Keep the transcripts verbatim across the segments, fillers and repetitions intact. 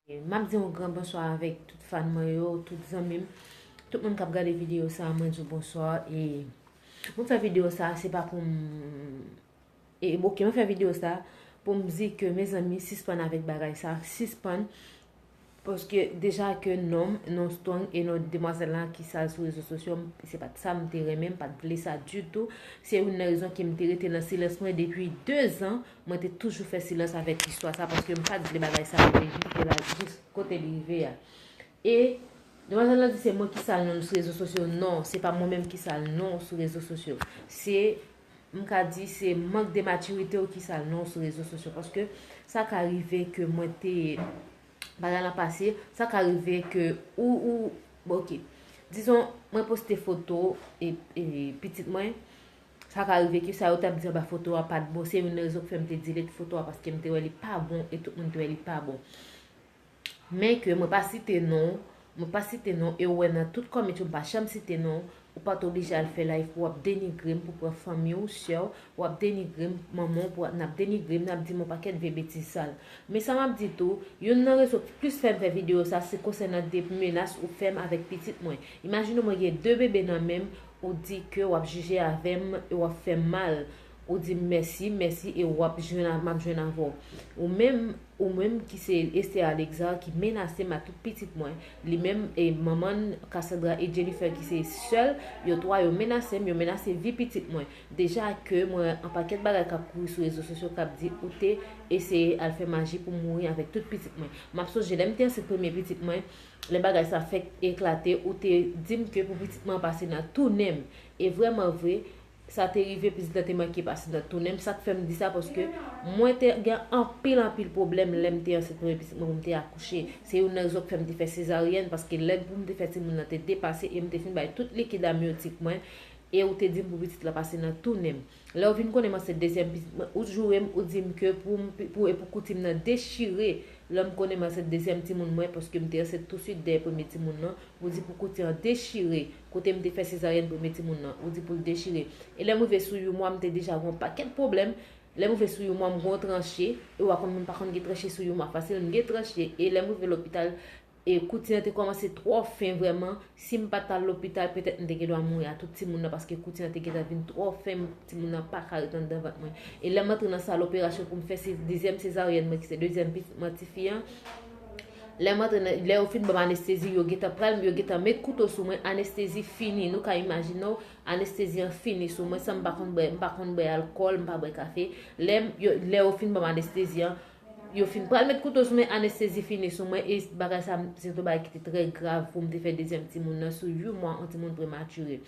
M ap di yon gran bonswa avèk tout fan mwen yo, tout zanmi m, tout moun k ap gade videyo sa a, mwen di w bonswa. E mwen fè videyo sa a, se pa pou m, e, ok, mwen fè videyo sa a pou m di ke, mezanmi, sispann avèk bagay sa a, sispann. Paske deja ke non m, non Strong e non demwazèl la ki sal sou rezo sosyo, m, se pa t sa m te renmen, m pa t vle sa ditou. Se youn nan rezon ke m te rete nan silans mwen depi de zan. Mwen te toujou fè silans avèk istwa sa, paske m pa t vle bagay sa rive jis la, jis kote li rive a. E demwazèl la di se mwen ki sal non l sou rezo sosyo. Non, se pa mwen menm ki sal non l sou rezo sosyo. Se, m ka di, se mank de matirite w ki sal non l sou rezo sosyo. Paske sa ka rive ke mwen te, bagay lan pase, sa ka rive ke ou, ou, bon, ok. Dizon, mwen poste foto e, e pitit mwen, sa ka rive ke sa yo t ap di anba foto a pa t bon. Se youn nan rezon k fè m te delete foto a, paske m te wè li pa bon e tout moun te wè li pa bon. Men ke mwen pa site non, mwen pa site non, e w wè nan tout comment yo m pa janm site non, ou pa t oblije al fè live pou w ap denigre m, pou pran fanmi w, sè w, w ap denigre m, manman w, pou n ap denigre m, n ap di m yon pakèt vye betiz sal. Men sa m ap di tou, youn nan rezon ki plis fè m fè videyo sa, se konsènan de menas ou fè m avèk pitit mwen. Imajine w, mwen gen de bebe nan men m, ou di ke w ap jije avè m e w ap fè m mal. Ou di m mèsi, mèsi, e w ap jwenn a, m ap jwenn avè w. Ou menm, ou menm ki se Esther Alexandre ki menase m ak tout pitit mwen. Li menm e manman n, Cassandra e Jennifer ki se sè l, yo twa yo menase m, yo menase vi pitit mwen. Deja ke mwen wè yon pakèt bagay k ap kouri sou rezo sosyo k ap di ou te eseye al fè maji pou mouri avèk tout pitit mwen. M ap sonje lè m te ansent premye pitit mwen, lè bagay sa fèk eklate, ou te di m ke pou pitit mwen pase nan tou nen m. E vrèman vre, sa te rive, pitit lan te manke pase nan tou nen m. Sa k fè m di sa, paske mwen te gen anpil, anpil pwoblèm lè m te ansent premye pitit mwen pou m te akouche. Se youn nan rezon k fè m te fè sezaryèn, paske lè pou m te fè timoun nan te depase e m te fin bay tout likid amyotik mwen, e ou te di m pou pitit lan pase nan tou nen m. Lè w vin konnen m ansent dezyèm pitit mwen, ou joure m, ou di m ke pou m, pou, e pou kouti m nan dechire, lè m konnen m ansent dezyèm timoun mwen, paske m te ansent touswit dèyè premye timoun nan, ou di pou kouti an dechire, kote m te fè sezaryèn premye timoun nan, ou di pou l dechire. E lè m rive sou yon mwa, m te deja gen yon pakèt pwoblèm. Lè m rive sou yon mwa, m gen yon tranche, e w a konn moun pa konn gen tranche sou yon mwa fasil, m gen tranche, e lè m rive lopital, e kouti an te kòmanse twò fen vrèman, si m pa t al lopital, petèt m te gen dwa mouri a tout timoun nan, paske kouti an te gentan vin twò fen, timoun nan pa ka ret anndan vant mwen. E lè m antre nan sal operasyon pou m fè se, dezyèm sezaryèn mwen, ki se dezyèm pitit mwen, tifi an, lè m antre nan, lè yo fin ban m anestezi, yo gentan pral, yo gentan met kouto sou mwen, anestezi fini. Nou ka imajine w, anestezi an fini sou mwen, san m pa konn bwè, m pa konn bwè alkòl, m pa bwè kafe. Lè m, yo, lè yo fin ban m anestezi an, yo fin pral met kouto sou mwen, anestezi fini sou mwen, e bagay sa, se te yon bagay ki te trè grav pou m te fè dezyèm timoun nan sou uit mwa, yon timoun prematire.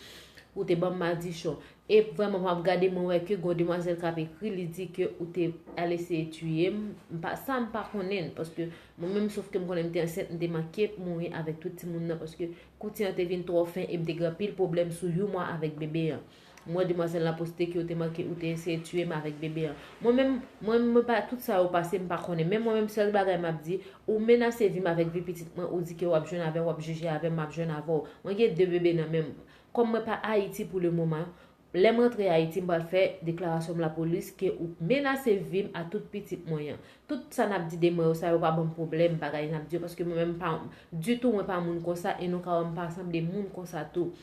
Ou te ban m madichon. E vrèman, m ap gade, mwen wè ke gon demwazèl k ap ekri, li di ke ou te al eseye tiye m. M pa, sa m pa konnen, paske mwen menm, sof ke m konnen m te ansent, m te manke mouri avèk tout timoun nan, paske kouti an te vin twò fen e m te gen anpil pwoblèm sou uit mwa avèk bebe an. M wè demwazèl la poste ke ou te manke, ou te eseye tiye m avèk bebe an. Mwen menm, mwen, mwen pa, tout sa yo pase, m pa konnen. Men mwen menm, sèl bagay m ap di, ou menase vi m avèk vi pitit mwen, ou di ke w ap jwenn avè m, w ap jije avè m, m ap jwenn avè w. Mwen gen de bebe nan men m. Kòm mwen pa Ayiti pou le moman, lè m rantre Ayiti, m pral fè deklarasyon m lapolis ke ou menase vi m a tout pitit mwen an. Tout sa n ap di de mwen yo, sa yo pa ban m pwoblèm, bagay n ap di yo, paske mwen menm pa, ditou, mwen pa moun konsa, e nou ka wè m pa sanble moun konsa tou.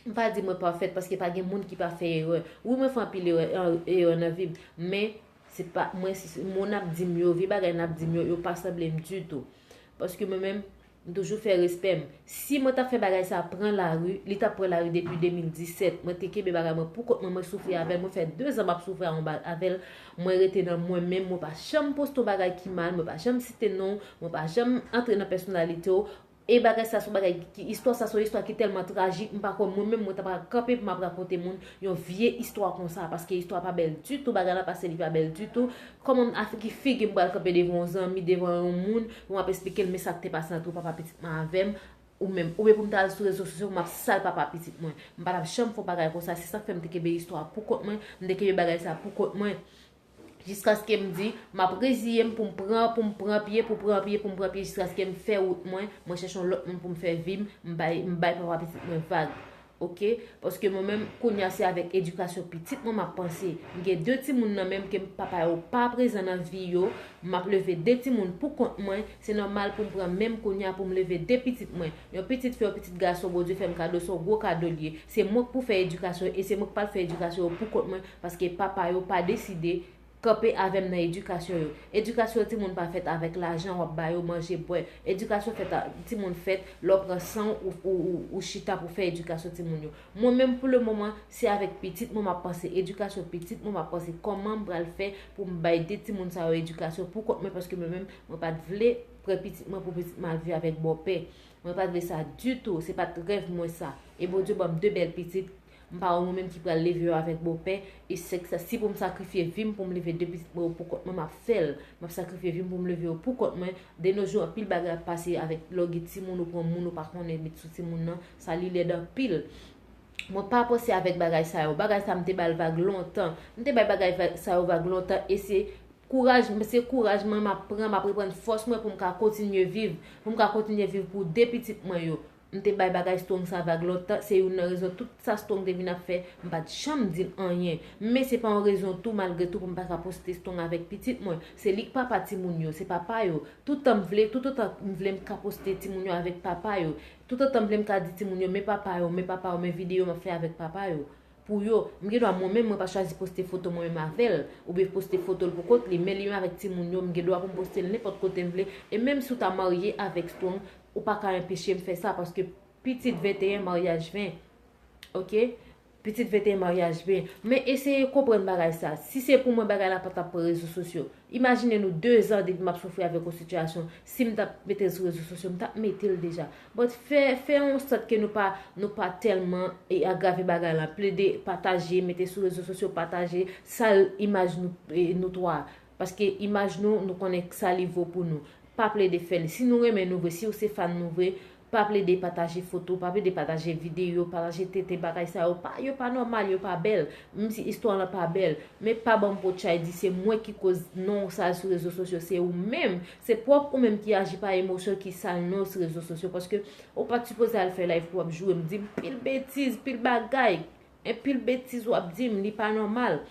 M pa di mwen pafèt, paske pa gen moun ki pa fè erè. Wi, mwen fè anpil erè, erè nan vi m, men se pa, mwen, si, mo n ap di m yo, vye bagay n ap di m yo, yo pa sanble m ditou. Paske mwen menm, m toujou fè respè m. Si mwen t ap fè bagay sa pran lari, li t ap pran lari depi de mil disèt. Mwen te kenbe bagay mwen pou kont mwen, mwen soufri avè l. Mwen fè de zan m ap soufri a yon ba-, avè l. Mwen rete nan mwen menm, mwen pa janm poste yon bagay ki mal, mwen pa janm site non w, mwen pa janm antre nan pèsonalite w. E bagay sa se yon bagay ki, istwa sa se yon istwa ki tèlman trajik, m pa kwè mwen menm mwen ta pral kanpe pou m ap rakonte moun yon vye istwa konsa, paske istwa pa bèl ditou, bagay la pase li pa bèl ditou. Kòman m, a ki figi m pral kanpe devan yon zanmi, devan yon moun, pou m ap esplike l men sa k te pase ant papa pitit mwen avè m, ou menm, oubyen pou m ta al sou rezo sosyo pou m ap sal papa pitit mwen. M pa t ap janm fè yon bagay konsa, se sa k fè m te kenbe istwa pou kont mwen, m te kenbe bagay sa pou kont mwen. Jiskaske m di, m ap reziye m pou m pran, pou m pran pye, pou pran pye, pou m pran pye, jiskaske m fè wout mwen, mwen chèche yon lòt moun pou m fè vi m, m bay, m bay papa pitit mwen vag. Ok? Paske mwen menm, kounye a se avèk edikasyon pitit mwen m ap panse. M gen de timoun nan menm ke papa yo pa prezan nan vi yo. M ap leve de timoun pou kont mwen. Se nòmal pou m pran menm kounye a pou m leve de pitit mwen. Yon pitit fi, yon pitit gason, Bondye fè m kado, se yon gwo kado l ye. Se mwen k pou fè edikasyon e se mwen k pral fè edikasyon yo pou kont mwen. Paske papa yo pa deside kanpe avè m nan edikasyon yo. Edikasyon timoun pa fèt avèk lajan w ap ba yo manje, bwè. Edikasyon fèt a, timoun fèt lè w pran san w, ou, ou, ou, ou chita pou fè edikasyon timoun yo. Mwen menm, pou le moman, se avèk pitit mwen m ap panse, edikasyon pitit mwen m ap panse, kòman m pral fè pou m bay de timoun sa yo edikasyon pou kont mwen, paske mwen menm, mwen pa t vle pran pitit mwen pou pitit mwen al viv avèk bòpè. Mwen pa t vle sa ditou, se pa t rèv mwen sa. E Bondye ban m de bèl pitit, m pa wè mwen menm ki pral leve yo avèk bòpè, e se sa, si pou m sakrifye vi m pou m leve de pitit mwen yo pou kont mwen, m ap fè l. M ap sakrifye vi m pou m leve yo pou kont mwen. De nos jours, anpil bagay ap pase avèk lè w gen timoun, ou pran moun ou pa konnen met sou timoun nan, sa li lèd anpil. Mwen pa panse avèk bagay sa yo. Bagay sa m te ba l vag lontan. M te bay bagay va- sa yo vag lontan e se kouraj, se kouraj mwen m ap pran, m ap reprann fòs mwen pou m ka kontinye viv, pou m ka kontinye viv pou de pitit mwen yo. M te bay bagay Strong sa vag lontan, se youn nan rezon tout sa Strong te vin ap fè, m pa t janm di l anyen. Men se pa yon rezon tou, malgre tou, pou m pa ka poste Strong avèk pitit mwen. Se li k papa timoun yo, se papa yo. Toutan m vle, toutotan m vle m ka poste timoun yo avèk papa yo. Toutotan m vle m ka di timoun yo, men papa yo, men papa yo, men videyo m ap fè avèk papa yo. Pou yo, m gen dwa mwen menm, mwen pa chwazi poste foto mwen menm avè l, oubyen poste foto l pou kont li, men li menm avèk timoun yo, m gen dwa pou m poste l nenpòt kote m vle, e menm si w ta marye avèk Strong, ou pa ka anpeche m fè sa, paske pitit venteyen, maryaj ven. Ok? Pitit venteyen, maryaj ven. Men eseye konprann bagay sa. Si se pou mwen, bagay la pa t ap pran rezo sosyo. Imajine nou de zan depi m ap soufri avèk yon sitiyasyon. Si m t ap mete l sou rezo sosyo, m t ap mete l deja. But fè, fè yon sòt ke nou pa, nou pa tèlman e agrave bagay la. Plede pataje, mete sou rezo sosyo, pataje, sal imaj nou, e, nou twa. Paske imaj nou, nou konnen sa li vo pou nou. Pa plede fè l. Si nou renmen nou vre, si w se fan nou vre, pa plede pataje foto, pa plede pataje videyo, pataje tenten, bagay sa yo pa, yo pa nòmal, yo pa bèl. Menm si istwa lan pa bèl, men pa ban m potchay di se mwen ki koz non w sal sou rezo sosyo, se ou menm. Se pwòp ou menm ki aji pa emosyon ki sal non w sou rezo sosyo, paske ou pa t sipoze al fè live pou w ap joure m, di m pil betiz, pil bagay. Anpil betiz w ap di m, li pa nòmal.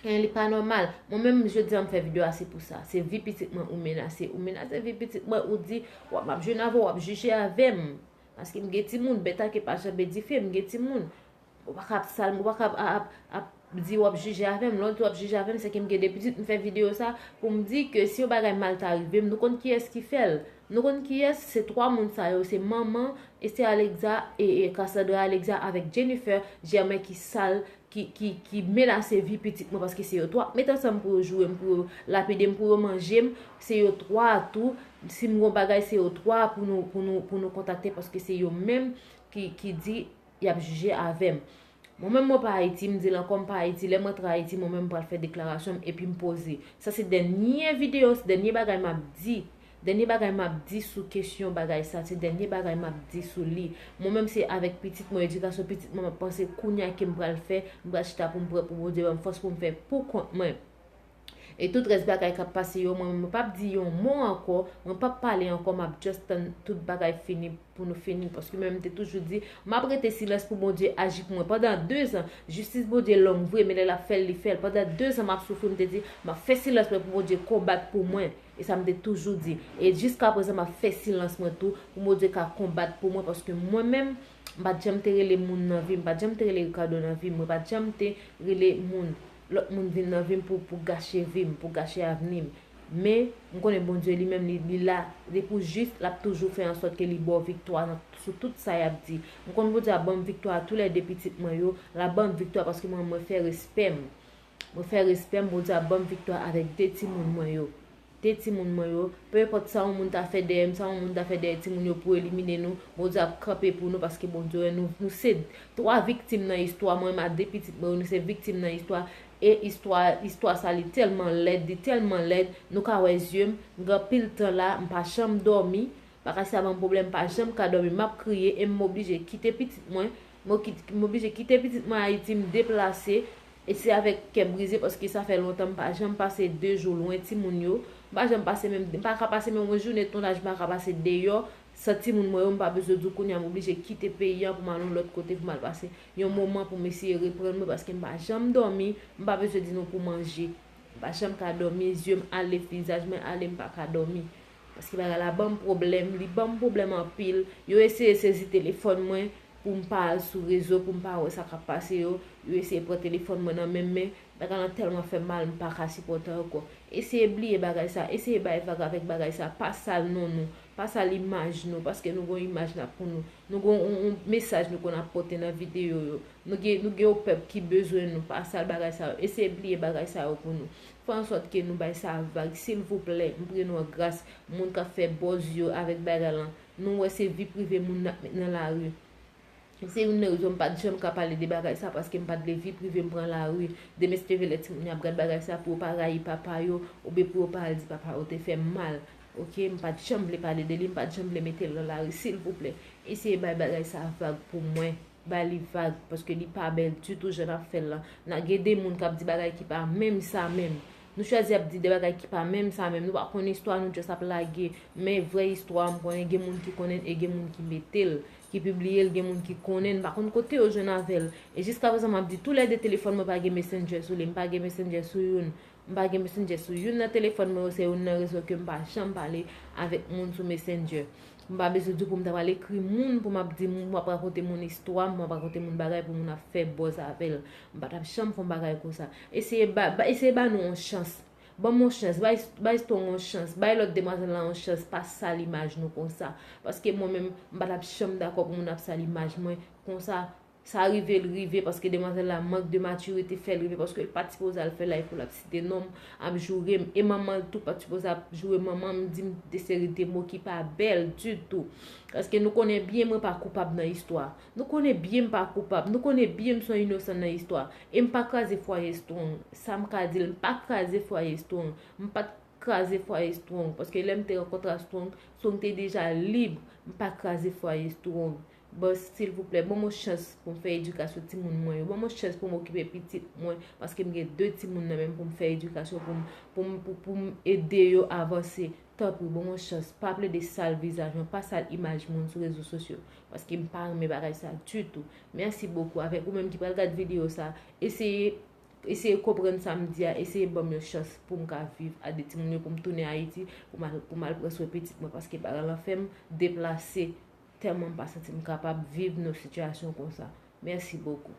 En, li pa nòmal. Mwen menm, jodi a m fè videyo a, se pou sa. Se vi pitit mwen ou menase. Ou menase vi pitit mwen, ou di, w ap, m ap jwenn avè w, w ap jije avè m. Paske m gen timoun, bèt a ke pa janbe dife, m gen timoun. Ou pa ka ap sal, ou pa ka ap, ap, ap di w ap jije avè m. Lè w di w ap jije avè m, se ke m gen de pitit, m fè videyo sa pou m di ke si yon bagay mal ta rive m, nou konn kiyès ki fè l. Nou konn kiyès, se twa moun sa yo, se manman, Esther Alexa e, e Cassandra Alexa avèk Jennifer Germain ki sal, ki, ki, ki menase vi pitit mwen, paske se yo twa k met ansanm pou yo joure m, pou yo lapide m, pou yo manje m. Se yo twa a tou, si m gon bagay, se yo twa a pou nou, pou nou, pou nou kontakte, paske se yo menm ki, ki di y ap jije avè m. Mwen menm, mwen pa Ayiti, m di l ankò, m pa Ayiti. Lè m rantre Ayiti, mwen menm m pral fè deklarasyon m epi m poze. Sa se dènye videyo, se dènye bagay m ap di. Dènye bagay m ap di sou kesyon bagay sa, se dènye bagay m ap di sou li. Mwen menm, se avèk pitit mwen, edikasyon pitit mwen, m ap panse kounye a ke m pral fè, m pral chita pou m pran, pou Bondye ban m fòs pou m fè pou kont mwen. E tout rès bagay k ap pase yo, mwen, mwen p ap di yon mo ankò, mwen p ap pale ankò, m ap just tann tout bagay fini pou nou fini. Paske mwen, m te toujou di, m ap rete silans pou Bondye aji pou mwen. Pandan de zan, jistis Bondye long vre, men lè l ap fè l, li fè l. Pandan de zan, m ap soufri, m te di, m ap fè silans mwen pou Bondye konbat pou mwen. E sa m te toujou di. E jiska prezan, m ap fè silans mwen tou, pou Bondye ka konbat pou mwen, paske mwen menm, m pa t janm te rele moun nan vi m, m pa t janm te rele Ricardo nan vi m, mwen pa t janm te rele moun, lòt moun vin nan vi m pou, pou gache vi m, pou gache avni m. Men, m konnen Bondye li menm, li, li la, li pou jis, l ap toujou fè an sòt ke li ba w viktwa nan, sou tout sa y ap di. M konn Bondye ap ban m viktwa a toulède pitit mwen yo, l ap ban m viktwa paske mwen, mwen fè respè m. Mwen fè respè m, Bondye ap ban m viktwa avèk de timoun mwen yo. De timoun mwen yo, pe enpòt sa yon moun ta fè dèyè m, sa yon moun ta fè dèyè timoun yo pou elimine nou, Bondye ap kanpe pou nou paske Bondye wè nou, nou se twa viktim nan istwa, mwen menm ak de pitit mwen yo, nou se viktim nan istwa. E istwa, istwa sa li tèlman lèd, li tèlman lèd, nou ka wè zye m, m gen anpil tan la, m pa janm dòmi, bagay sa ban m pwoblèm, m pa janm ka dòmi, m ap kriye e m oblije kite pitit mwen, m ki-, m oblije kite pitit mwen Ayiti, m deplase, e se avèk kè brize paske sa fè lontan m pa janm pase de jou lwen timoun yo, m pa janm pase menm, m pa ka pase menm yon jounen tonaj, m pa ka pase deyò, San timoun mwen yo, m pa bezwen di w kounye a m oblije kite peyi an pou m al yon lòt kote, pou m al pase yon moman pou m eseye reprann mwen, paske m pa janm dòmi, m pa bezwen di nou pou manje. M pa janm ka dòmi, zye m ale, vizaj mwen ale, m pa ka dòmi. Paske bagay la ban m pwoblèm, li ban m pwoblèm anpil. Yo eseye sezi telefòn mwen pou m pa al sou rezo, pou m pa wè sa k ap pase yo. Yo eseye pran telefòn mwen nan men m, men bagay lan tèlman fè m mal, m pa ka sipòte ankò. Eseye bliye bagay sa, eseye bay vag avèk bagay sa, pa sal non nou, pa sal imaj nou, paske nou gon imaj n ap pou nou. Nou gon yon, yon mesaj nou konn ap pote nan videyo yo. Nou gen, nou gen yon pèp ki bezwen nou, pa sal bagay sa yo. Eseye bliye bagay sa yo pou nou. Fè ansòt ke nou bay sa vag, silvouplè, m priye nou an gras, moun k ap fè buzz yo avèk bagay lan. Nou wè se vi prive moun n ap met nan lari. Se youn nan rezon m pa t janm ka pale de bagay sa, paske m pa t vle vi prive m pran lari. Demen si Dye vle, lè timoun yo ap gad bagay sa, pou yo pa rayi papa yo, oubyen pou yo pa al di papa yo te fè m mal. Oke, m pa t janm vle pale de li, m pa t janm vle mete l nan lari, silvouplè. Eseye bay bagay sa vag pou mwen. Bay li vag, paske li pa bèl ditou jan n ap fè l lan. N a gen de moun k ap di bagay ki pa menm sa menm. Nou chwazi ap di de bagay ki pa menm sa menm. Nou pa konn istwa, nou just ap lage. Men vrè istwa a, m konnen gen moun ki konnen l e gen moun ki mete l, ki pibliye l, gen moun ki konnen l. M pa konn kote yo jwenn avè l. E jiskaprezan, m ap di toulède telefòn mwen pa gen Messenger sou li. M pa gen Messenger sou youn. M pa gen Messenger sou youn nan telefòn mwen yo. Se youn nan rezon ke m pa janm pale avèk moun sou Messenger. M pa bezwen di w pou m ta pral ekri moun, pou m ap di moun, pou m ap rakonte moun istwa m, pou m ap rakonte moun bagay, pou moun ap fè buzz avè l. M pa t ap janm fè yon bagay konsa. Eseye ba, ba, eseye ba nou yon chans. Ban m yon chans, bay, bay Strong yon chans, bay lòt demwazèl lan yon chans, pa sal imaj nou konsa. Paske mwen menm, m pa t ap janm dakò pou moun ap sal imaj mwen konsa. Sa rive l rive, paske demwazèl la, mank de matirite fè l rive, paske l pa t sipoze al fè live pou l ap site non m, ap joure m, e manman l tou pa t sipoze ap joure manman m, di m de seri de mo ki pa bèl ditou. Paske nou konnen byen mwen pa koupab nan istwa. Nou konnen byen m pa koupab. Nou konnen byen m se yon inosan nan istwa. E m pa kraze fwaye Strong. Sa m ka di l, m pa kraze fwaye Strong. M pa t kraze fwaye Strong. Paske lè m te rankontre a Strong, Strong te deja lib. M pa kraze fwaye Strong. Bon, silvouplè, ban m yon chans pou m fè edikasyon timoun mwen yo. Ban m yon chans pou m okipe pitit mwen, paske m gen de timoun nan men m pou m fè edikasyon, pou m, pou m, pou, pou m ede yo avanse. Tanpri, ban m yon chans. Pa plede sal vizaj mwen, pa sal imaj moun sou rezo sosyo, paske m pa renmen bagay sa ditou. Mèsi bokou. Avèk ou menm ki pral gad videyo sa, eseye, eseye konprann sa m di a, eseye ban m yon chans pou m ka viv a de timoun yo, pou m tounen Ayiti, pou m al, pou m al pran swen pitit mwen, paske bagay lan fè m deplase. Tèlman m pa santi m kapab viv nan sitiyasyon konsa. Mèsi bokou.